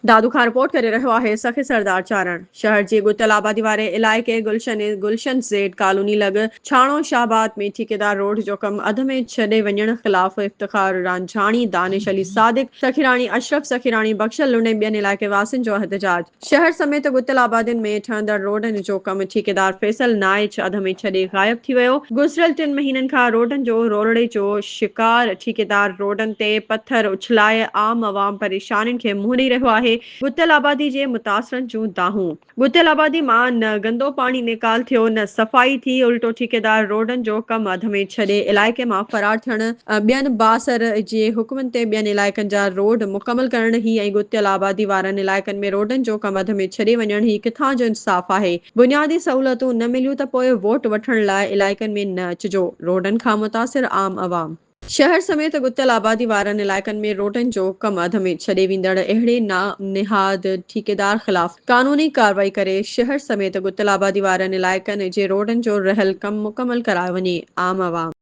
دادو کان رپورٽ ڪري رهيو آهي سخي سردار چارڻ شهر جي ڳتيل آبادي واري علائقي گلشن گلشن زيڊ ڪالوني لڳ ڇاڻو شاهباد ۾ ٺيڪيدار روڊ جو ڪم اڌ ۾ ڇڏي وڃڻ خلاف افتخار رانجهاڻي، دانش علي صادق، سخيراڻي اشرف سخيراڻي، بخشل لنڊ ۽ ٻين علائقي واسين جو احتجاج. شهر سميت ڳتيل آبادين ۾ ٺهندڙ روڊن جو ڪم ٺيڪيدار فيصل نائچ اڌ ۾ ڇڏي غائب ٿي ويو، گذريل ٽن مهينن کان روڊن جو رولڙي جو شڪار ٺيڪيدار روڊن تي پٿر اڇلائي عام عوام پريشانين کي منهن ڏئي رهيو آهي، ڳتيل آبادي جي متاثرن جون دانهون. ڳتيل آبادي مان نه گندو پاڻي نيڪال ٿيو نه صفائي ٿي، الٽو ٺيڪيدار روڊن جو ڪم اڌ ۾ ڇڏي علائقي مان فرار ٿيڻ، ٻين بااثر جي حڪمن تي ٻين علائقن جا روڊ مڪمل ڪرڻ هي ۽ ڳتيل آبادي وارن علائقن ۾ روڊن جو ڪم اڌ ۾ ڇڏي وڃڻ هي ڪٿان جو انصاف آهي؟ بنيادي سهولتون نه مليون ته پوء ووٽ وٺڻ لاء علائقن ۾ نه اچجو، روڊن کان متاثر عام عوام. شهر سميت ڳتيل آبادي وارن علائقن ۾ روڊن جو ڪم اڌ ۾ ڇڏي ويندڙ اهڙي نام نهاد ٺيڪيدار خلاف قانوني ڪارروائي ڪري شهر سميت ڳتيل آبادي وارن علائقن جي روڊن جو رهيل ڪم مڪمل ڪرايو وڃي، عام عوام.